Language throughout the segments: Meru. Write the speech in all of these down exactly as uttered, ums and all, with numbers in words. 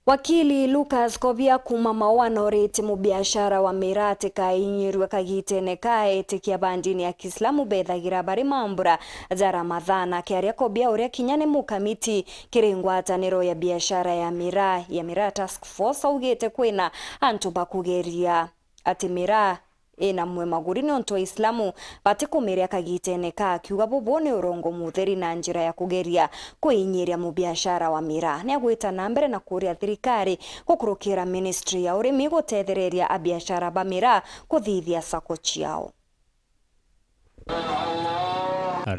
Wakili Lucas Kobia kuuma Maua nooritie mubiashara wa miraa atikainyirue kagitene ka etikia ba ndini ya Kiislamu bethagira bari mambura ja Ramadhan. Akiaria Kobia, uria kinya ni mukamiti kiri ngwataniro ya biashara ya miraa ya Miraa Task Force, augite kwina antu bakugeria ati miraa ina mwe maguri niuntu Aislamu batikumiria kagitene ka, akiuga bubu ni urongo mutheri na njira ya kugeria kuinyiria mubiashara wa miraa. Ni agwita na mbere na kuria thirikari gukurukira ministry ya urimi gutethereria abiashara ba miraa kuthithia sacco ciao.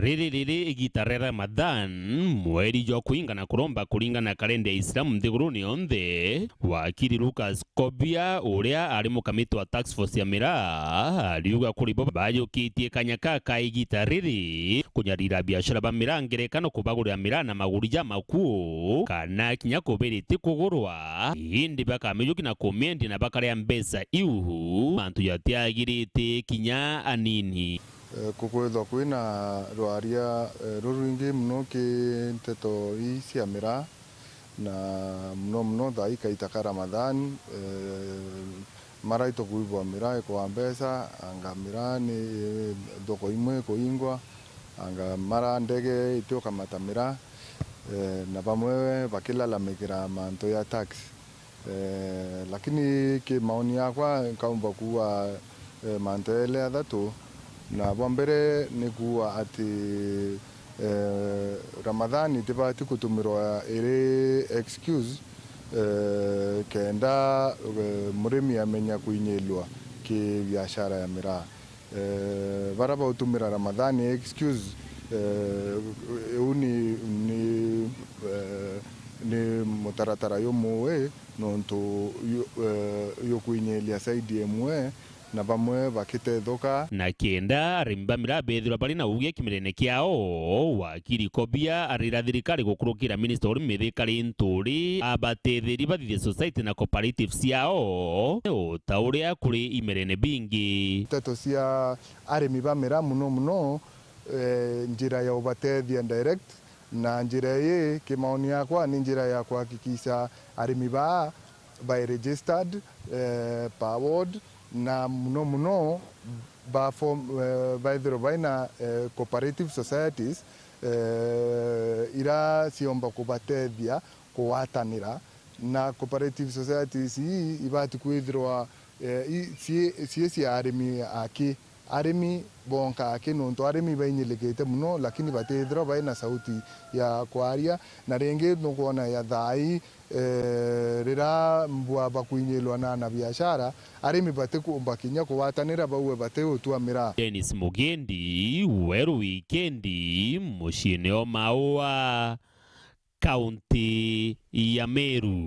Riri riri igita ria Ramadhan, mweri jwa kuinga na kuromba kuringana na kalenda ya Islamu nthiguruni yonthe. Wakili Lucas Kobia, uria ari mukamiti wa task force ya miraa, ariuga kuri bo bajukitie kanya ka ka igita riri kunyarira biashara ba miraa ngerekano kubagurira miraa na maguri ja makuu, kana kinya kubiriti kugurwa, indi bakamijuki na kumiendi na bakaria mbeca iu mantu jatiagirite kinya anini. Eh, kukwithwa kwina rwaria, eh, rurwingi mono ki nteto ii cia miraa, na mono mono thaa ii kaita ka Ramadhan, eh, mara itukwibwa miraa ikwa mbeca, anga miraa ni, eh, thoko imwe ikuingwa, anga mara ndege itiukamata miraa, eh, na bamwe bakilalamikira mantu ya tax. Eh, lakini ki maoni yakwa nkaumba kuuga, eh, mantu eli athatu, na bwa mbere ni kuuga ati, eh, Ramadhan itibati kutumirwa iri excuse, eh, kenda, eh, murimi amenya kuinyilwa ki biashara ya miraa. Eh, bara bautumira Ramadhan excuse, eh, iu ni, ni, eh, ni mutaratara jumuui nontu ju-, eh, jukwinyilia side imwe na bamwe bakitethuka. Na kenda arimi ba miraa bethirwa bari na uugi kimerene kiao, Wakili Kobia arira thirikari gukurukira minista uri mithikari nturi abatetherie bathithie society na cooperatives ciao, o ta uria kuri imerene bingi. Nteto cia arimi ba miraa mono mono, eh, njira ya ubatethia direct, na njira ii, kimaoni yakwa, ni njira ya kuhakikisha arimi baa bai registered, eh, per ward, na mono mono ba form, eh, baithirwe baina, eh, cooperative societies, eh, ira ciomba kubatethia kugwatanira, na cooperative societies ii ibati kwithirwa, eh, i-, cii, cii cia arimi aki, arimi bonka aki, nontu arimi bainyilikite mono, lakini batithirwa baina sauti ya kwaria. Na ringi nukwona ya thaa ii, eh, rira mbua bakwinyilwa na anabiashara, arimi batikumba kinya kugwatanira, bauwe batiutua miraa. Dennis Mugendi, Weru Wikendi, muciini o Maua, kaunti ya Meru.